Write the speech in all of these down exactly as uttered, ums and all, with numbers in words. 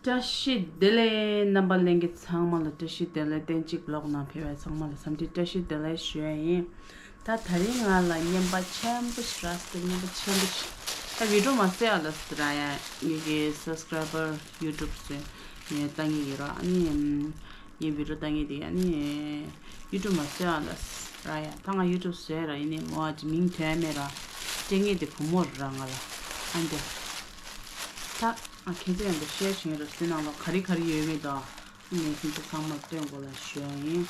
བཀྲ་ཤིས་བདེ་ལེགས། རྣམ་པ་ལྷན་རྒྱས་ཚང་མ་ལ་བཀྲ་ཤིས་བདེ་ལེགས། བསྟན་གཅིག་ལོག་ནང་ཕེབས་པའི་ཚང་མ་ལ་འཚམས་འདྲི་བཀྲ་ཤིས་བདེ་ལེགས་ཞུ་ཡ་ཡིན། ད་དེ་རིང་ང་ལ་རྔན་པ་ཆེན་པོ་ཞིག་རག་སོང་། རྔན་པ་ཆེན་པོ་ཞིག་ད་བི་ཌིའོ་མ་བཟོས་ཨ་ལ་ཟེར་ར་ཡ། ངེད་ཀྱི་སབ་སི་ཀ་རའི་བར་ཡུ་ཊུབ་ཟེར་ནས་ལྟ་ངེས་ཡོད་ར། ཨ་ནི་ངའི་བི་ཌིའོ་ལྟ་ངེས་དེ་ཨ་ནི་ཡུ་ཊུབ་མ་བཟོས་ཨ་ལ་ཟེར་ར་ཡ། ད་ང་ཡུ་ཊུབ་བཟོས་ར། ཡིན་ནའི་མོ་ཨ་ཅི་མིང་ཐོན་མེད་ར། སྤྲད་ངེས་དེ་བུ་མོ་ར་ང་ལ་ཨ་འདི་ད། ཨ་ཁྱེད་ཚོ་ཡང་འདི་ཤེར་བྱེད་རོགས་ཟེར། ནང་ལ་ག་རེ་ག་རེ་ཡོད་མེད་དང་། ངས་ཁྱེད་ཚོ་ཚང་མར་སྟོན་དགོས་ལ་ཞུ་ཡ་ཡིན།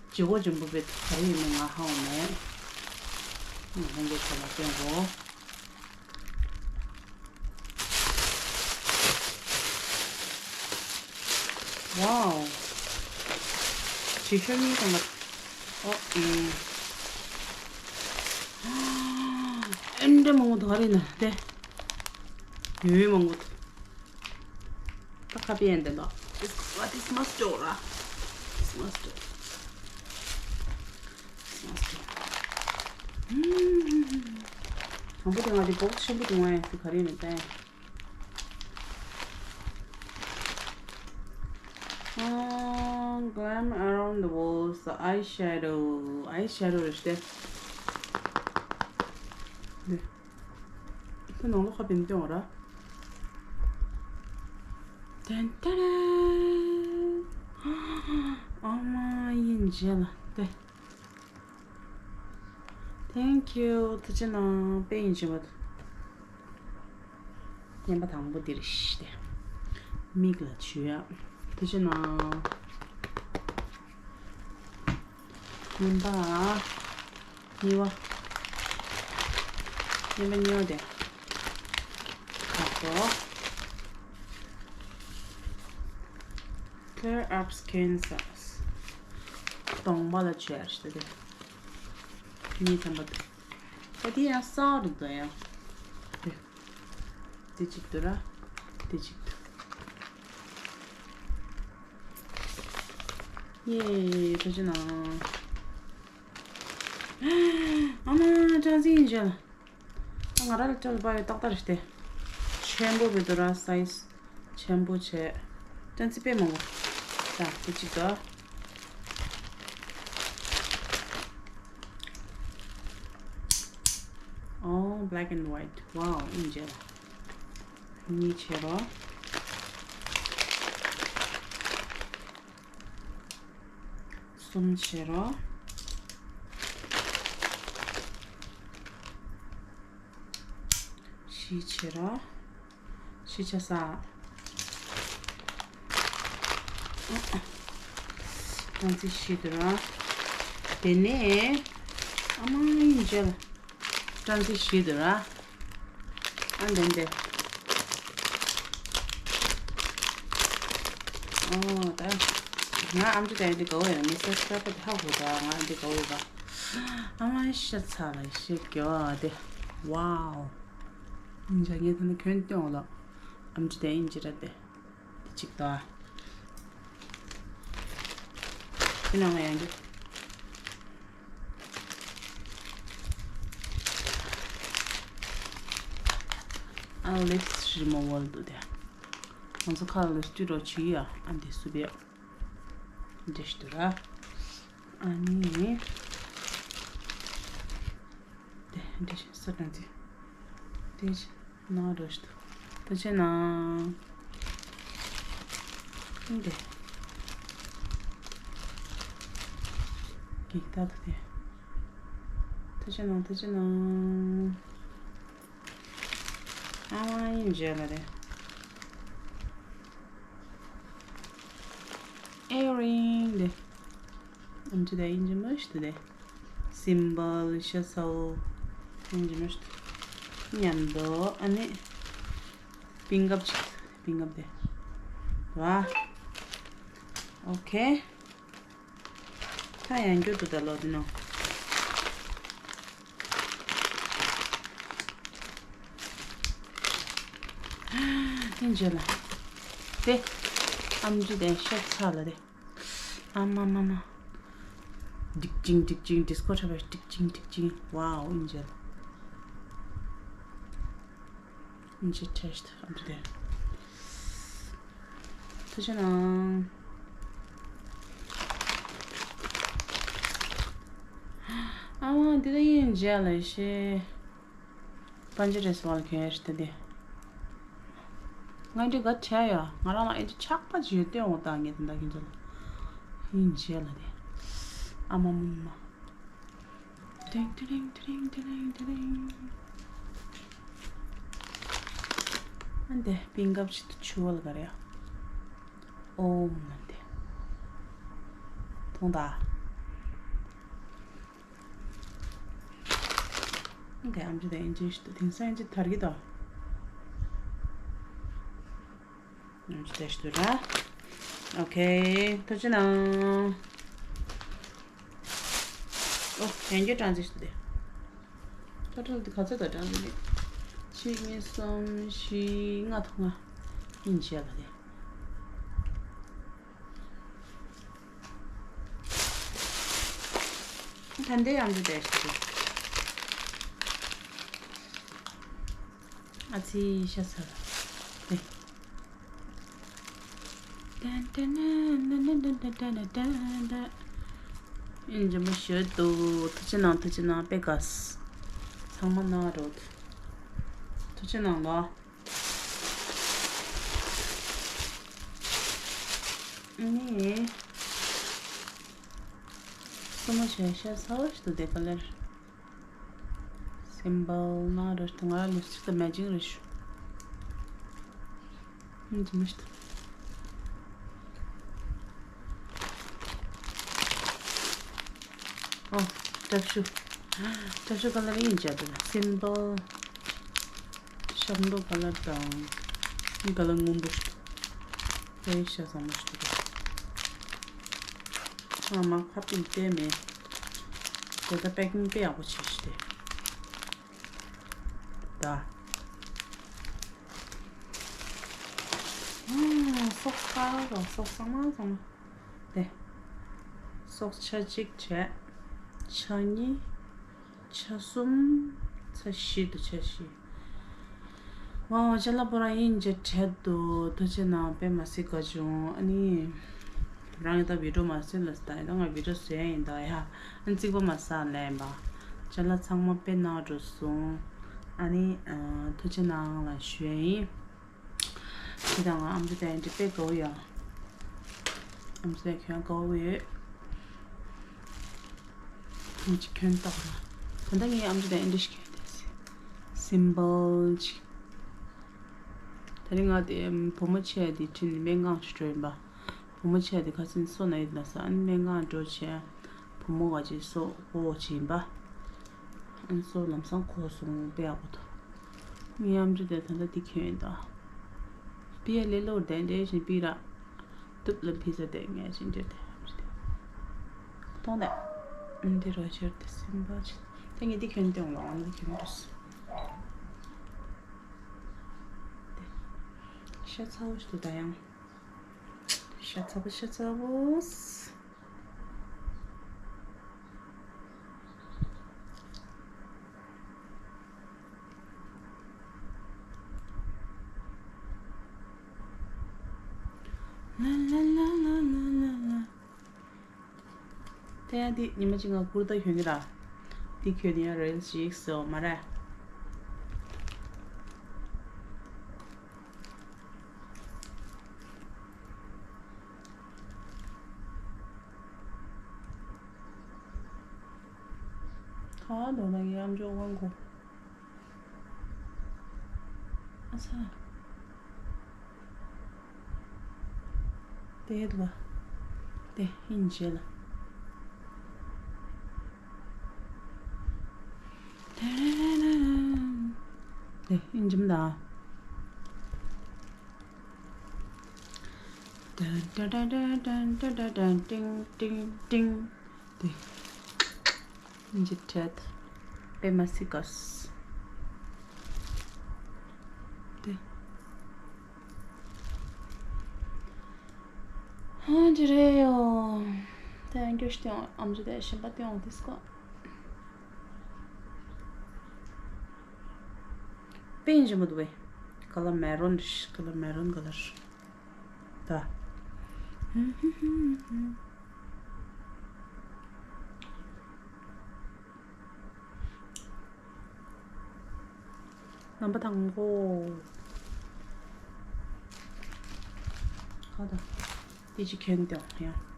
བྱེད་སྒོ་འཇམ་པོ་བེད་ག་རེ་ཡོད་མེད་ང་ཧ་གོ་མེད། ང་ལྷན་རྒྱས་ཚོ་ལ་སྟོན་དགོས། ཝའོ། ཆེ་ཤོས་གཉིས་དང་པོ། ཨོ། ཨེ། ཨེ་འདྲ་མང་པོ་འདུག་ག་རེ་ན་དེ། ཡོད་མང་པོ་འདུག་ད་ཁ་པེ་ཡན་དེ་འདུག This, what is mustard, ah? This mustard. This mustard. ཨུམ། དང་པོ་དེ་ང་དེ་བོག་ཆེན་པོ་འདུག་ང་ཡང་དེ་ག་རེ་ཡིན་ན་ལྟ་ཡ། ཨ། Glam Around the Walls eyeshadow. Eyeshadow རེད་ཤག་དེ། འདི། དེ་ནང་ལོགས་ཁ་བེམ་སྟོན་འོ་ར། ཏན་ཏན། ཨ་མ་ཡིན་རྗེས་ལ་དེ། Thank you. ཐུགས་རྗེ་གནང་། དཔེ་ཡིན་གཅིག་པ། རྔན་པ་དང་པོ་འདི་རེད་ཤག་དེ། མིག་ལ་བྱུག་ཡ། ཐུགས་རྗེ་གནང་། རྔན་པ་གཉིས་པ། རྔན་པ་གཉིས་པ་དེ། ཁ་དོག Clear up skin cells. གདོང་པ་ལ་བྱས་ཤག་དེ། གཉིས་ཐམ་པ་དེ། ད་དེ་ཡང་གསར་འདུག་ད་ཡང་། དེ། དེ་གཅིག་འདུག་ར། དེ་གཅིག་འདུག་ཡེ། ཐུགས་རྗེ་གནང་། ཨ་མ་སྦྲང་རྩི་ཡིན་ཅེ་ལ། ང་རང་ལ་སྤྲད་པ་ཡོད་ཏག་ཏག་རེད་དེ། ཆེན་པོ་བྱས་འདུག་ར། སའི་ཛི་ཆེན་པོ་བྱས། སྦྲང་རྩི་དཔེ་མང་པོ། ད་དེ་གཅིག་དང་། ཨོ། Black and white. Wow. ཡིན་ཅེ་ལ། གཉིས་བྱས་རོགས། གསུམ་བྱས་རོགས། བཞི་བྱས་རོགས། བཞི་བྱས་ས། སྦྲང་རྩི་བཞི་འདུག་ར། དེ་ནས་ཨ་མ་ཡིན་ཅེ་ལ། སྦྲང་རྩི་བཞི་འདུག་ར། ཨ་འདན་ཏེ། ཨོ་ད། ང་ཨམ་ཅོག་དེ་འདི་དགའ་བོ་ཡོད། ངའི་སབ་སི་ཀ་རའི་བར་དེ་ཧ་གོ་ད་ང་འདི་དགའ་བོ་ཡོད་པ། ཨ་མ་ཤ་ཚ་ལ་ཤེས་གྱོ་དེ། ཝའོ། ཨིན་ཇ་ངས་ད་ནི་ཁྱོན་སྟོན་འོ་ལ། ཨམ་ཅོག་དེ་ཨིན་ཇི་ར་དེ། དེ་གཅིག་དང་། དེ་ནང་ལ་ཡང་རྒྱུ། ཨ་ལིབ་སི་རི་མུ་ཝལ་འདུག་དེ། ང་ཚོ་ཁ་ལ་ལིབ་སི་ཊིག་རོ་བྱེད་ཡ། ཨ་འདི་སུ་བེ། འདི་ཞིག་འདུག་ར། ཨ་ནི། དེ་འདི་ཞིག་ས་དང་འདི། དེ་ཞིག་ན་རོ་ཞིག་འདུག་ད་ཆེ་ན། འདི། གི་ད་དུ་དེ། ད་ཆེ་ན་ད་ཆེ་ན། ཨ་མ་ཡིན་རྗེས་ལ་རེད། ཨེ་རིང་དེ། ཨམ་ཅི་དེ་ཡིན་གྱི་མ་ཤི་དེ། སིམ་བལ་ཤ་ཚ་བོ། ཡིན་གྱི་མ་ཤི་དེ། མཉམ་དུ་ཨ་ནི། པིང་ཀབ་ཅིག་པིང་ཀབ་དེ། བ། ཨོ་ཁེ། ད་ཡང་རྒྱུ་དུ་ད་ལོ་དེ་ནོ། དེ་འཇོལ་ལ། དེ། ཨམ་ཅི་དེ་ཤོག་ཚ་ལ་དེ། ཨ་མ་མ་མ། འགྲིག་ཅིང་འགྲིག་ཅིང་ཌི་སྐོ་འཁྲབ་པ་འགྲིག་ཅིང་འགྲིག་ཅིང་ཝའོ་ཨིན་འཇོལ། འཇིགས་བྲལ་ཞིག་ཨ་འདྲ་དེ། ཐུགས་རྗེ་གནང་། ཨ་མ་འདི་ལ་ཡིན་མཇལ་ལ་ཤེས། པན་ཇི་རེས་ཝལ་གྱོན་ཡ་ཞིག་ད་དེ། ང་འདི་ག་བྱས་ཡ། ང་རང་ལ་ཨེ་འདི་ཆགས་པ་ཅིག་ཡོད་སྟོན་འོང་ད་ངས་དེ་འདྲ་ཁྱོད་ཚོ་ལ། ཡིན་མཇལ་ལ་དེ། ཨ་མ་མ་མ་མ། ཏིང་ཏིང་ཏིང་ཏིང་ཏིང་། ཨ་འདི་པིང་ཀབ་ཅིག་ཏུ་ཆུ་བོ་ལ་ག་རེ་ཡ། ཨོམ་ཨ་འདི། མཐོང་ད། ཨ་འདི་ཨམ་ཅི་དང་ཨིན་ཇི་ཞིག་ཏུ་དེང་སང་ཨིན་ཇི་དར་གི་ད། ཨམ་ཅི་དེ་ཞིག་ཏུ་ར། ཨོ་ཁེ། ཐུགས་རྗེ་གནང་། ཨོ། གན་རྒྱ་ཀྲང་ཙི་ཞིག་དེ། ཀྲང་ཙི་དེ་ག་ཚོད་དང་ཀྲང་ཙི་དེ། གཅིག་གཉིས་གསུམ་བཞི་ལྔ་དང་ལྔ། ཡིན་བྱས་པ་དེ། ད་འདི་ཡང་འདི་དེ་ཞིག་དེ། ཨ་ཙི་ཤ་ཚ་ལ། དེ། ཨིན་ཇི་མ་ཤོད་དུ་ཐུགས་རྗེ་གནང་། ཐུགས་རྗེ་གནང་། དཔེ་དགའ། ཚང་མ་གནང་རོགས། ཐུགས་རྗེ་གནང་ལོ། ནི། སོ་མ་ཆེ་ཤ་ཚ་བ་ཞིག་ཏུ་དེ་ག་ལེར། སིམ་པལ་ན་རེད། ང་ལ་ལིབ་སི་ཊིག་དང་མེ་ཅིང་རེད་ཤུ། ཨུམ། ཅི་མ་ཤི་ད། ཨོ། ཏྲབ་ཤུ། ཏྲབ་ཤུ་ག་ལེར་ཡིན་བྱས་དེ་ལ་སིམ་པལ། ཤམ་ཏོ་ག་ལེར་དང་། ག་ལེར་སྔོན་པོ་ཞིག་ཏུ། དཔེ་ཤ་ཚ་མོ་ཞིག་ཏུ། ཨ་མ་ཁ་པིན་བལྟས་མེད། དེ་ལྟ་པེ་ཀིང་དཔེ་ཡག་པོ་བྱས་ཤི་དེ། ད། ཨ། སོག་ཁ་རོ་སོག་ཚང་མ་ཚང་མ། དེ། སོག་ཆ་གཅིག་བྱས། ཆ་གཉིས། ཆ་གསུམ། ཆ་བཞི་འདུག་ཆ་བཞི། ཝའོ། ཅ་ལག་པོ་རང་ཡིན་ཇེ་འཕྲལ་དུ་ཐུགས་རྗེ་གནང་། དཔེ་མ་སྲིད་དགའ་བྱུང་། ཨ་ནི། རང་ཡིན་ད་བི་ཌིའོ་མ་བཟོས་ལ་ད་ཡིན་ད་ང་བི་ཌིའོ་བཟོས་ཡིན་ད་ཡ། ཨ་ནི་རྩིག་པ་མ་ཟ་ལེན་པ། ཅ་ལག་ཚང་མ་དཔེ་གནང་འགྲོ་སོང་། ཨ་ནི་ཨ། ཐུགས་རྗེ་གནང་ལ་ཞུ་ཡ་ཡིན། དེ་དང་ང་ཨམ་ཅོག་དེ་འདྲ་དཔེ་དགའ་བོ་ཡ། ཨམ་ཅོག་དེ་གྱོན་དགའ་བོ་ཡོད། ང་ཅིག་གྱོན་བལྟ་བ། ད་ལྟ་ངའི་ཨམ་ཅོག་དེ་འདྲ་ཞིག་གྱོན་དེ། སིམ་པལ་ཅིག་དེ་རིང་ང་དེ་བུ་མོ་ཆེ་དེ་ཁྲིད་ནས་སྨན་ཁང་ཞིག་འགྲོ་ཡིན་པ། བུ་མོ་ཆེ་དེ་ཁ་སང་སོ་ན་ཡོད་ན་ས་ཨ་ནི་སྨན་ཁང་འགྲོ་བྱས། བུ་མོ་ག་ཅིག་སོ་ཨོ་ཅིག་ཡིན་པ། ཨ་ནི་སོ་ལམ་སང་གོ་སོང་། དཔེ་ཡག་པོ་འདུག་ངའི་ཨམ་ཅོག་དེ་ད་ལྟ་འདི་གྱོན་ཡོད་ད། པི་ཡ་ལེ་ལོར་དེ་འདྲ་བཞིན་པི་ར། ཏུབ་ལ་ཕི་ཟ་དེ་ངས་ཅི་འདྲ་དེ་ཨམ་ཅོག་དེ། གཏོང་དེ། འདི་རོ་ཇེར་དེ་སིམ་པལ་ཅིག་ད་ངས་འདི་གྱོན་སྟོན་ལ་ཨ་ནི་འདི་གྱོན་འགྲོ་སོང་། དེ། ཤ་ཚ་བོ་ཞིག་འདུག་ད་ཡང་། ཤ་ཚ་པོ་ཤ་ཚ་པོ། ལ་ལ་ལ། དེ་ཡང་དེ་ཉི་མ་གཅིག་ང་ཀུར་ཏ་གྱོན་གྱི་ར། དེ་གྱོན་ནས་ཡང་རིལ་ཞིག་བཟོ་མ་རེད། ཁ་བ་དོ་ན་ཡང་འཇོག་དབང་གོ། ཨ་ཚ། དེ་ལ། དེ་ཨིན་ཇི་ལ། དེ་ཨིན་ཇི་མ་ད། ཏན་ཏན་ཏན་ཏིང་ཏིང་ཏིང་། དེ། ཨིན་ཇི་ཁྲལ། པད་མ་སི་ཀ་སི། དེ། ཧ་ཅི་རེད་ཡོ། དེ་ཡང་སྐྱོ་ཤི་སྟེང་ཨམ་ཅོག་དེ་གཞན་པ་སྟེང་འོང་དེ་སྐོ། པེན་ཞིམ་པོ་འདུག་པས། Color maroon, color maroon color. ད། རྣམ་པ་དང་པོ། ཁ་ད། དེ་ཅི་གྱོན་དེ་ཡང་།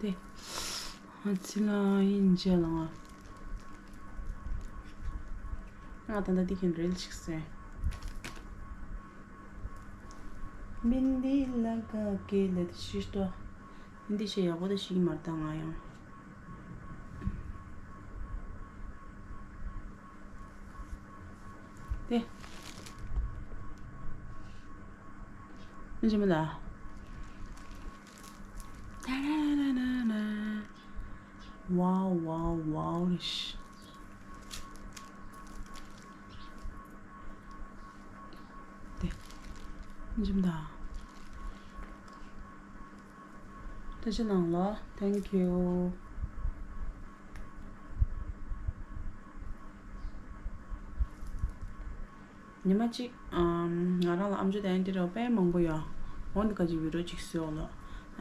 དེ། ཨ་ཙི་ལ་ཡིན་རྗེས་ལ་ང་། ང་ད་ལྟ་འདི་གིན་རིལ་ཞིག་བཟོས། མིན་འདི་ལ་ག་གེ་ལེ་དེ་ཤི་ཏོ། འདི་ཞེ་ཡག་པོ་དེ་ཤིག་མར་ད་ང་ཡང་། དེ། འཇིམ་ལ། ཝའོ་ཝའོ་ཝའོ་རེད། དེ། འཇིམ་ད། ཐུགས་རྗེ་གནང་ལ། Thank you། ཉི་མ་གཅིག་ཨམ། ང་རང་ལ་ཨམ་ཅོག་དེ་འདི་རོ་དཔེ་མང་པོ་ཡོད། འོ་འདི་ག་ཅིག་བི་ཌིའོ་གཅིག་བཟོས་འོ་ལོ།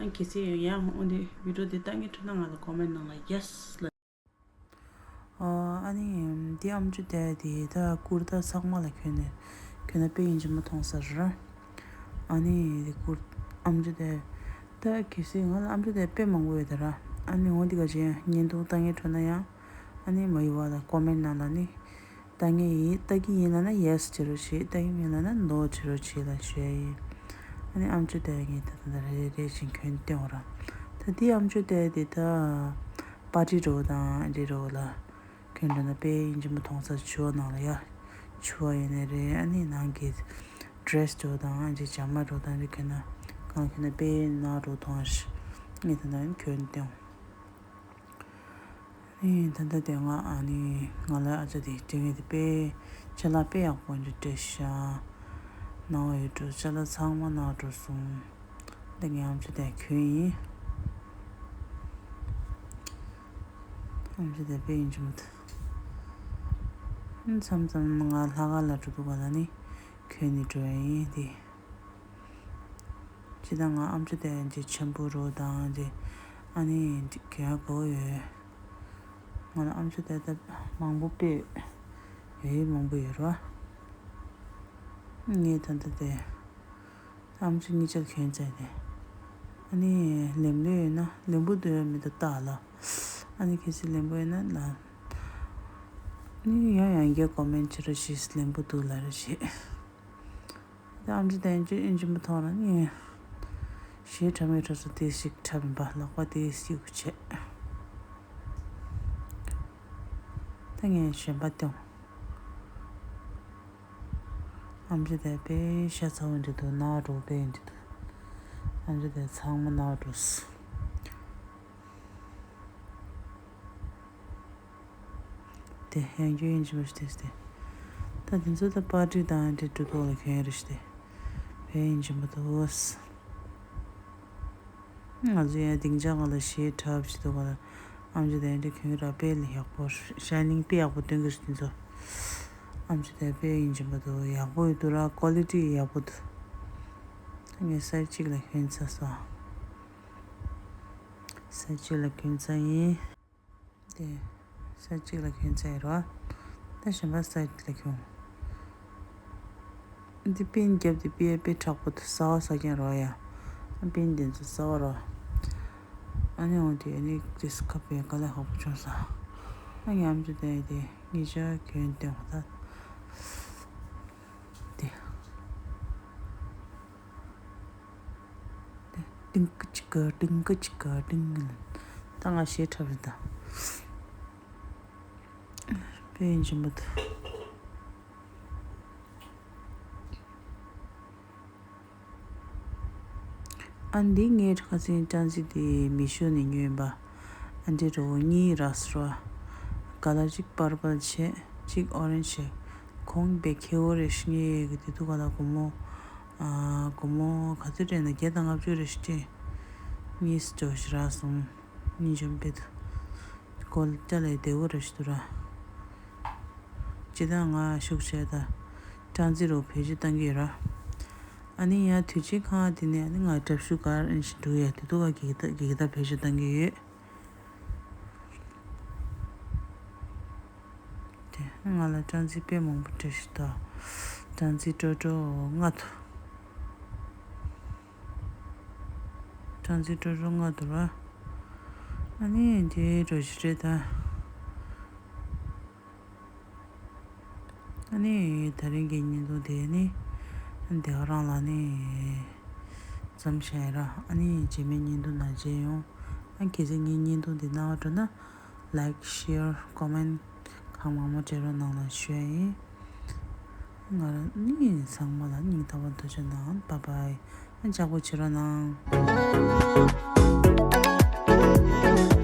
ཨ་གལ་སྲིད་ཡང་འོ་འདི་བི་ཌིའོ་འདི་ལྟ་ངན་འཕྲོད་ན་ང་ལ་ཀོ་མེན་ནང་ལ་ཡེ་སི་ལ། ཨ་ནི་འདི་ཨམ་ཅོག་དེ་དེ་ད་ཀུར་ཏ་ཚང་མ་ལ་གྱོན་ནས་གྱོན་ན་དཔེ་ཡིན་གཅིག་མ་མཐོང་ས་རེད། ཨ་ནི་དེ་ཀུར་ཨམ་ཅོག་དེ་ད་གལ་སྲིད་ང་ལ་ཨམ་ཅོག་དེ་དཔེ་མང་པོ་ཡོད་ད་ར། ཨ་ནི་འོ་འདི་ག་ཅིག་བརྙན་ཐུང་ལྟ་ངན་འཕྲོད་ན་ཡང་ཨ་ནི་མ་ཡི་བ་ལ་ཀོ་མེན་ནང་ལ་ནི། ལྟ་ངེས་ཡིན། ལྟ་གི་ཡིན་ལབ་ན་ཡེ་སི་བྱེད་རོགས་བྱེད། ལྟ་གི་མིན་ལབ་ན་ནོ་བྱེད་རོགས་བྱེད་ལབ་ཞུ་ཡ་ཡིན། ཨ་ནི་ཨམ་ཅོག་དེ་ངས་ད་ལྟ་རེ་རེ་བཞིན་གྱོན་བསྟན་འོ་ར། ད་དེའི་ཨམ་ཅོག་དེ་དེ་ད་པར་ཊི་འགྲོ་དང་འདི་འགྲོ་ལ་གྱོན་འགྲོ་ན་དཔེ་ཡིན་གཅིག་མ་མཐོང་ས། ཕྱུ་པ་ནང་ལ་ཡ་ཕྱུ་པ་ཡིན་ནི་རེད། ཨ་ནི་ནང་གི་ཌི་རེ་སི་འགྲོ་དང་ཨ་ཅེ་ཇ་མ་འགྲོ་དང་འདི་གྱོན་ན་གང་གྱོན་ན་དཔེ་ནག་འགྲོ་མཐོང་ཨ་ཤི། ངས་ད་ལྟ་གྱོན་བསྟན་འོ། ཨེ་ད་ལྟ་དེ་ང་ཨ་ནི་ང་ལ་ཨ་ཅག་དེ་དྲི་ངེས་དེ་དཔེ་ཅ་ལག་དཔེ་ཡག་པོ་འདྲ་སྤྲད་ཤག་ནང་བ་ཡོད་འགྲོ། ཅ་ལག་ཚང་མ་ནང་འགྲོ་སོང་། འདི་ངའི་ཨམ་ཅོག་དེ་གྱོན་ཡིན། ཨམ་ཅོག་དེ་དཔེ་ཡིན་གཅིག་མ་ཐུབ། མཚམས་མཚམས་ང་ལྷག་དཀར་ལ་འགྲོ་འདུག་ག་ལ་ནི་གྱོན་ནས་འགྲོ་ཡ་ཡིན་དེ། ཅི་ད་ང་ཨམ་ཅོག་དེ་འདི་ཆེན་པོ་རོ་དང་འདི་ཨ་ནི་འདི་གྱོན་གོ་ཡོད། ང་ལ་ཨམ་ཅོག་དེ་ད་མང་པོ་དཔེ་ཡོད་མང་པོ་ཡོད་རོ། ངས་ད་ལྟ་དེ་ཨམ་ཅོག་གཉིས་ཆར་གྱོན་ཚར་ཏེ། ཨ་ནི་ལེམ་ལོས་ཡོད་ན་ལེམ་བུ་དུ་ཡོད་མི་ད་ལྟ་ལ། ཨ་ནི་གལ་སྲིད་ལེམ་བུ་ཡོད་ན་ལ། ཨ་ནི་ཡང་ཡང་རྒྱ་ཀོ་མེན་ཅི་ར་ཤིས་ལེམ་བུ་དུ་ལ་ར་ཤི། ད་ཨམ་ཅོག་དེ་འཇུ་ཨིན་ཇི་མ་ཐོང་ར་ནི། ཞེ་ཁྲ་མེད་ཁྲ་སོ་དེ་ཞིག་ཁྲ་མིན་པ་ལག་པ་དེ་ཞིག་བྱས། ད་ངས་གཞན་པ་སྟོན། ཨམ་ཅོག་དེ་དཔེ་ཤ་ཚ་བོ་འདྲ་འདུག་ནག་འགྲོ་དཔེ་འདྲ་འདུག་ཨམ་ཅོག་དེ་ཚང་མ་ནག་འགྲོ་སོང་། དེ་ཡང་རྒྱུ་ཡིན་གྱི་མ་ཤི་དེ་སྟེ། ད་དེ་ཚོ་ད་པར་ཊི་དང་དེ་འགྲོ་ཐོག་ལ་གྱོན་རེ་ཤི་དེ། བས་ཡིན་གྱི་མ་ཐོག་ང་ཚོ་ཡང་སྡིངས་ཆ་ང་ལ་ཞེ་དྲག་བྱེད་འདུག་ག་ལ། ཨམ་ཅོག་དེ་འདྲ་གྱོན་ར་དཔེ་ལ་ཡག་པོ་ཤའི་ནིང་དཔེ་ཡག་པོ་སྟོན་གི་རེད་དེ་ཚོ། ཨམ་ཅོག་དེ་དཔེ་ཡིན་གྱི་མ་ཐོག་ཡག་པོ་ཡོད་འདུག་ར། ཀོ་ལི་ཊི་ཡག་པོ་འདུག་ངས་ས་གཅིག་ལ་གྱོན་ཚར་སོང་། ས་གཅིག་ལ་གྱོན་ཚར་ཡིན། དེ་ས་གཅིག་ལ་གྱོན་ཚར་ཡིན་རོ། ད་གཞན་པ་ས་གཅིག་ལ་གྱོན། འདི་པིན་རྒྱབ་དེ་པིའི་དཔེ་དྲག་པོ་འདུག་གསར་པ་ཟ་མཁན་རོ་ཡ། པིན་དེ་ཚོ་གསར་པ་རོ། ཨ་ནི་འོང་དེ་ཨ་ནི་ཏིས་ཁ་པའི་དཀའ་ལས་ཁག་པོ་བྱུང་ས། ཨ་ཉམས་ཀྱི་དེ་དེ་ཉིས་ཆ་གྱོན་སྟེ་འོང་ད། དེ། ཏིང་ཀི་ཅི་ཀ་ཏིང་ཀི་ཅི་ཀ་ཏིང་། ད་ང་ཞེ་ཁྲབ་རེད་ད། དཔེ་ཡིན་གྱི་མི་འདུག་ཨ་འདི་ངའི་ཁ་སང་སྦྲང་རྩི་དེ་མི་ཤོ་ནས་ཉོས་པ། ཨ་འདི་རོ་གཉིས་རག་སོང་། ཀ་ལར་གཅིག་པར་པལ་བྱས། གཅིག་ཨོ་རེན་ཇི་བྱས། གོང་དཔེ་ཁེ་བོ་རེད་ཤག་ངས་གི་དེ་དུས་ག་ལ་སྒོར་མོ། ཨ་སྒོར་མོ་ག་ཚོད་སྤྲད་ན་བརྒྱ་དང་ལྔ་བཅུ་རེད་ཤག་སྤྲད། གཉིས་ཙམ་ཞིག་རག་སོང་། གཉིས་ཙམ་དཔེ་དུ། ཀོལ་ཊི་ལས་བདེ་བོ་རེད་ཤག་འདུག་ར། སྤྱིར་བཏང་ང་ཤུགས་ཆེ་ད། སྦྲང་རྩི་རོ་བེད་སྤྱོད་བཏང་གི་ཡོད་ར། ཨ་ནི་ཡང་དུས་ཆེན་ཁང་དེ་ནས་ཨ་ནི་ང་འདྲ་བཤུས་གར་ཨན་ཞིག་འགྲོ་ཡ་དེ་དུས་ག་གི་ད་གི་ད་བེད་སྤྱོད་བཏང་གི་ཡོད། དེ་ང་ལ་སྦྲང་རྩི་དཔེ་མང་པོ་སྤྲད་ཤག་ད། སྦྲང་རྩི་ཀྲོ་ཀྲོ་ལྔ་དུ། སྦྲང་རྩི་ཀྲོ་ཀྲོ་ལྔ་དུ་ར། ཨ་ནི་དེ་འགྲོ་ཞིག་རེད་ད། ཨ་ནི་ད་རིང་གི་བརྙན་ཐུང་དེ་ནི་འདི་ག་རང་ལ་ནི་མཚམས་བཞག་ཡིན་ར། ཨ་ནི་རྗེས་མའི་བརྙན་ཐུང་ནང་མཇལ་ཡོང་། ཨ་གལ་སྲིད་ངའི་བརྙན་ཐུང་འདི་སྣང་བ་འགྲོ་ན་ལའིཀ་ཤེར་ཀོ་མེན་གང་མང་མང་སྤྲད་རོགས་གནང་ལ་ཞུ་ཡ་ཡིན། ང་རང་ནི་ཚང་མ་ལ་སྙིང་ཐག་པ་ཐུགས་རྗེ་གནང་། བཱའི་བཱའི། ཨ་ཅག་པོ་བྱེད་རོགས་གནང་།